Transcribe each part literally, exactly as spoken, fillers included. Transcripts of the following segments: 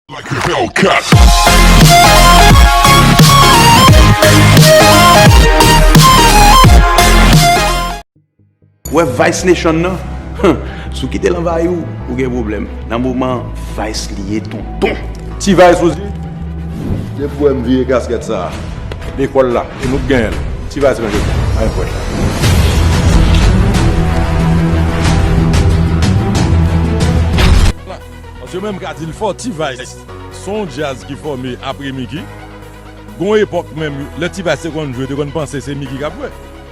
Ou wè Vice Nation nan? Si w kite l anvayi w, ou gen pwoblèm. Nan moman, Vice li ye, tonton. Ti Vice ou di? Depi w wè m vire kaskèt sa a, lekòl la, e nou k genyen l. Ti Vice manje. Anyen fwèt. Paske mwen m ka di l fò, T-Vice se yon djaz ki fòme apre Mickey. Gon epòk menm, lè T-Vice te konn jwe, te konn panse se Mickey k ap jwe.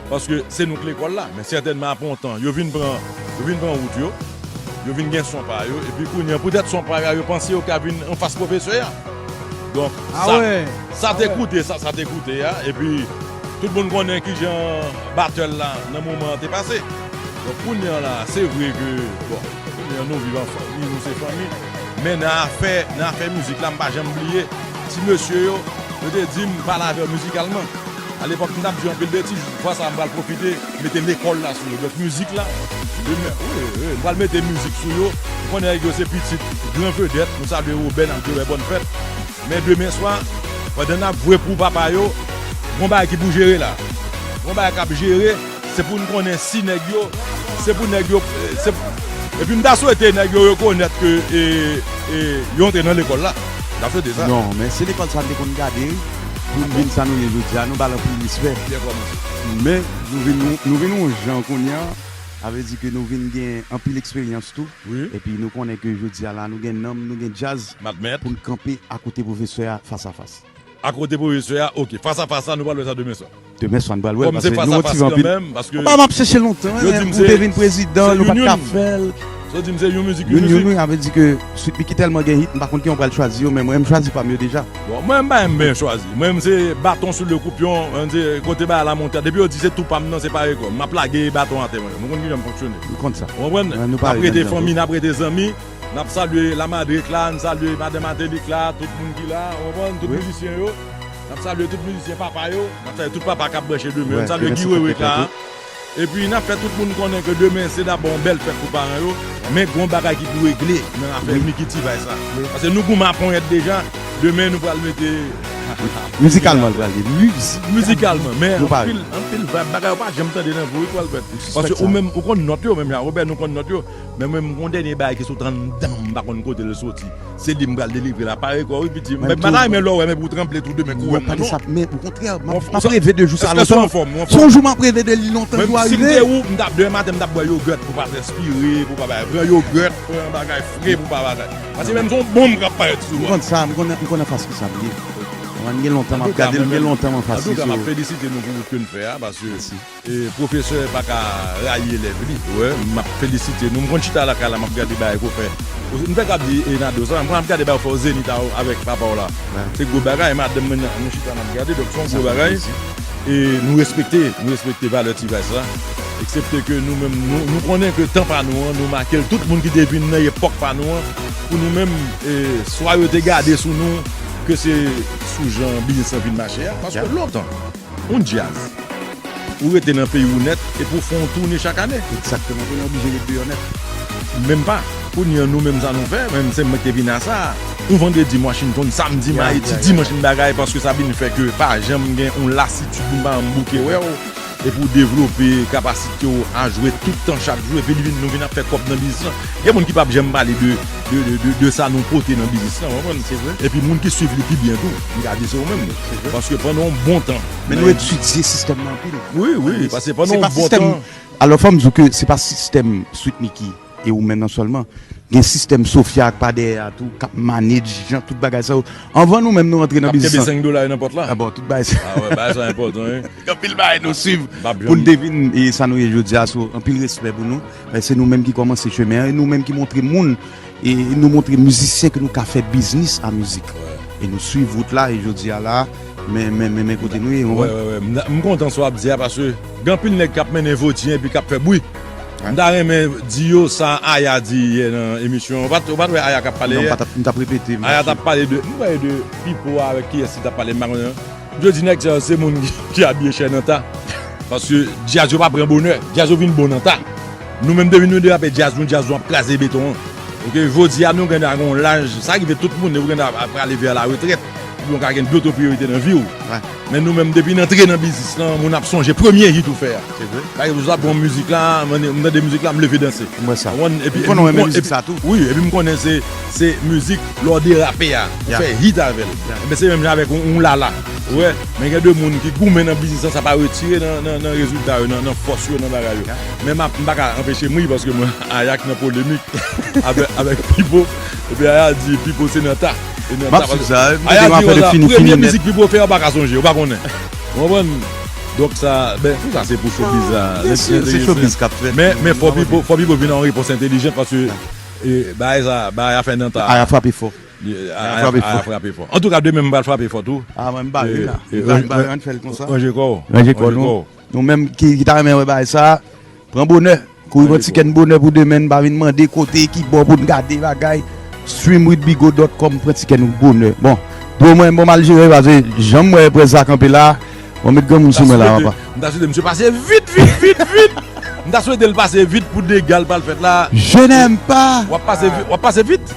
Paske se nou k lekòl la. Men sètènman, apre yon tan, yo vin pran, yo vin pran wout yo. Yo vin gen son pa yo. Epi kounye a, poutèt son pa yo, yo panse yo ka vin anfas pwofesè a. Donk, sa, sa te koute, sa, sa te koute a. Epi, tout moun konnen kijan battle la, nan moman an, te pase. Donk, kounye a la, se vre ke, bon, kounye a, nou viv an fanmi, nou se fanmi. Men nan afè, nan afè mizik la, m pa janm bliye ti mesye yo, yo te di m pale avè yo mizikalman. Alepòk, m t ap di anpil betiz, fwa sa a, m pral pwofite mete lekòl la sou yo. Donk, mizik la, demen, wi, wi, m pral mete mizik sou yo. M konnen nèg yo se pitit gran vedèt, nou salye Wobè, n ap di yo bòn fèt. Men demen swa, pandan n ap vwe pou papa yo, gon bagay ki pou jere la. Gon bagay k ap jere, se pou n konnen si nèg yo, se pou nèg yo, eh, se, epi m ta swete nèg yo rekonèt ke, eh, eh, yo antre nan lekòl la. M ta swete sa. Non, men se lekòl sa n te konn gade, pou n vin sa nou ye jodi a, nou ba l anpil respè. Byen kòmanse. Men, nou vin, nou, nou vin yon jan kounye a, sa vle di ke nou vin gen anpil eksperyans tou. Wi. Epi nou konnen ke jodi a la, nou gen nanm, nou gen djaz pou n kanpe akote pwofesè a fas a fas. Akote pwofesè a, oke. Fas a fas la, nou pral wè sa demen swa. Demen swa, nou pral wè l, paske nou motive anpil. Konpa m ap chèche lontan, wi, men pou te vin prezidan, nou pa t ka fè l. Yo di m se yon mizik, yon mizik. Youn, youn, wi, sa vle di ke Sweet Micky tèlman gen hit, m pa konn kijan m pral chwazi yo, men mwen, m chwazi pa m yo deja. Bon, mwen, m pa renmen chwazi. Mwen, m se baton sou le koupyon, mwen, se kote bagay la monte a. Depi yo di se tou pa m nan, se pa rekò. M ap lage baton atè, mwen. Mwen konn kijan m fonksyone. M konn sa. Ou konprann? N ap rete fanmi, n ap rete zanmi. N ap salye Lamadrik la, n salye madanm Adelik la, tout moun ki la, ou konprann, tout mizisyen yo. N ap salye tout mizisyen papa yo, n ap salye tout papa k ap branche demen yo, n salye Guy Wewe k la. Epi n ap fè tout moun konnen ke demen se dabò yon bèl fèt pou paran yo, men gon bagay ki pou regle nan afè Mickey T-Vice la. Paske nou goumen a ponyèt deja, demen nou pral mete. Mizikalman, l pral gen mizik. Mizikalman, men anpil, anpil vibe, bagay ou pa janm tande nan vi w, wi, pral fèt. Paske ou menm, ou konn nòt yo, menm jan, Wobè, nou konn nòt yo. Men mwen, m gon dènye bagay ki sot anndan m, m pa konn kote l soti. Se li m pral delivre la. Pare kò w, wi, piti. M pa ta renmen lè w wè m epi w tranble tou demen kou wè m nan, non. Men okontrè, m ap reve de jou sa lontan. Se yon jou m ap reve de li lontan, jou a rive. Si m te ou, m t ap, demen maten, m t ap bwè yogurt pou pa transpire, pou pa bagay. Pran yogurt, pran bagay fre pou pa bagay. Paske menm se yon bonm k ap parèt sou ou a. M konn sa, m konn, m konn anfas ki sa m ye. Mwen, m gen lontan m ap gade l, m gen lontan m anfas li. Antouka, m ap felisite nou pou wout ke n fè a, paske E, pwofesè pa ka rayi elèv li. Ou wè, m ap felisite nou. M konn chita lakay la, m ap gade bagay ke w fè. M fèk ap di Enado sa, m konn ap gade bagay ou fè o Zenith a, avèk papa w la. Se gwo bagay, madanm mwen, nou chita n ap gade, donk se yon gwo bagay. E nou respekte, nou respekte valè T-Vice la. Eksepte ke nou menm, nou, nou konnen ke tan pa nou an, nou make l. Tout moun ki te vin nan epòk pa nou an, pou nou menm, e, swa yo te gade sou nou, ke se sou jan biznis lan vin mache a, paske lontan, yon djaz. Ou rete nan peyi w nèt, epi w fè yon toune chak ane. Egzakteman, toune oblije ret deyò nèt. Menm pa. Kounye a, nou menm sa nou fè, menm se mwen ki te vin a sa. Yon vandredi m Washington, samdi m Ayiti, dimanch m bagay, paske sa vin fè ke pa janm gen yon lasitid pou m pa janm bouke wè w. Epi w devlope kapasite w a jwe tout tan, chak jou, epi li vin, nou vin ap fè kòb nan biznis lan. Gen moun ki p ap janm pale de, de, de, de, de sa nou pote nan biznis lan, w konprann? Se vre. Epi moun ki swiv li pi byen tou, m ka di se ou menm. Se vre. Paske pandan yon bon tan. Men nou etidye sistèm nan anpil. Wi, wi, paske pandan yon bon tan. Alò, fò m di w ke se pa sistèm Sweet Micky e ou menm nan sèlman. Gen sistèm Sofia ak pa dèyè a tou, k ap manage jan tout bagay sa yo. Anvan nou menm nou rantre nan biznis lan. K ap kenbe senk dola yo nan pòt la. Ah bon, tout bagay sa. Ah wè, bagay sa enpòtan, wi. Gen anpil bagay nou swiv pou n te vin e sa nou ye jodi a, so, anpil respè pou nou. Men se nou menm ki kòmanse chemen an, e nou menm ki montre moun, e nou montre mizisyen ke nou ka fè biznis a mizik. E nou swiv wout la, e jodi a la, men, men, men, men kote nou ye, w konprann? Wè, wè, wè. M, m kontan sa w ap di a, paske gen anpil nèg k ap mennen voti epi k ap fè bri. M ta renmen di yo sa Aya di yè nan emisyon. Ou pa t, ou pa t wè Aya k ap pale yè? Non, m pa t ap, m t ap repete. Aya t ap pale de, m kwè de Pipo avèk kiyès li t ap pale, m pa konnen. M te di nèg sa yo se moun ki, ki abiye chè nan ta. Paske djaz yo pa pran bonè. Djaz yo vin bon nan ta. Nou menm depi nou derape djaz nou, djaz nou ap kraze beton an. Ok, jodi a nou gen yon laj, sa rive tout moun, ou gen ap prale vè la retrèt, ou ka gen dòt priyorite nan vi w. Men nou menm, depi n antre nan biznis lan, moun ap sonje premye hit ou fè a. Pa egzanp, sa bon mizik la, m tande mizik la, m leve danse. Mwen sa. Epi, m konnen w renmen mizik sa tou. Wi, epi m konnen se, se mizik lè w derape a, ou fè hit avè l. Ebyen, se menm jan avèk yon, yon lala. Ou wè, men gen de moun ki goumen nan biznis lan, sa pa retire nan, nan, nan rezilta yo, nan, nan fòs yo, nan bagay yo. Men m ap, m pa ka anpeche m ri paske mwen, Ayak nan polemik avèk, avèk Pipo. Epi Aya di Pipo se nan ta. E nan ta, paske Aya di konsa, premye mizik Pipo fè, ou pa ka sonje, ou pa konnen. Ou konprann? Donk sa, ben, tout sa se pou showbiz la. Byen si, se showbiz k ap fèt. Men, men fò Pipo, fò Pipo vin ak yon repons entèlijan paske, e, bagay sa, bagay a fè nan ta. Aya frape fò. Aya frape fò. Antouka, demen m pral frape fò tou. A, mwen m bare la. M bare, ann fè l konsa. Ranje kò w. Ranje kò nou. Nou menm ki, ki ta renmen wè bagay sa, pran bonè. Kouri pran tikè n bonè pou demen, n pa vin mande kote ki bò pou n gade bagay. Stream with bigo dot com, pran tikè nou bonè. Bon, dlo mwen, bon, m al jere, paske jan m wè près la kanpe la, bon, met granmoun sou mwen la, papa. M ta swete misye pase vit, vit, vit, vit. M ta swete l pase vit pou dega l pral fèt la. Je n'aime pas. W ap pase vit, w ap pase vit.